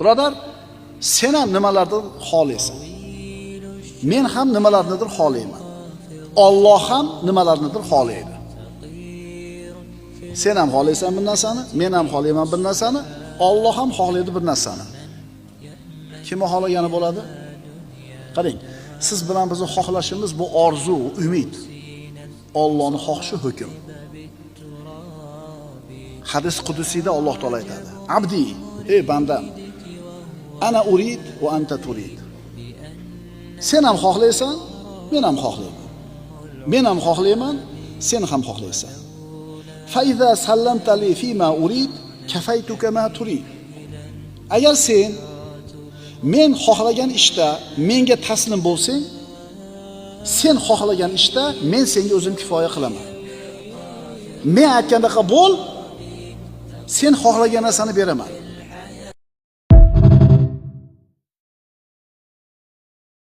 Birodar, sen ham nimalardir xohlaysan. Men ham nimalarnidir xohlayman. Alloh ham nimalarnidir xohlaydi. Sen ham xohlaysan bir narsani, men ham xohlayman bir narsani, Alloh ham xohlaydi bir narsani. Kimni xohlagani bo'ladi? Qarang, siz bilan bizni xohlashimiz bu orzu, umid. Allohning xohishi hukm. Hadis qudusiyda Alloh taolo aytadi: "Abdi, ey bandam, ana urid va anta turid." Sen ham xohlaysan, men ham xohlayman. Men ham xohlayman, sen ham xohlaysan. Fa iza sallamta li fima urid, kafaytuka ma turid. Agar sen men xohlagan ishda menga taslim bo'lsang, sen xohlagan ishda men senga o'zim kifoya qilaman. Men aytgandaqa bo'l, sen xohlagan narsani beraman.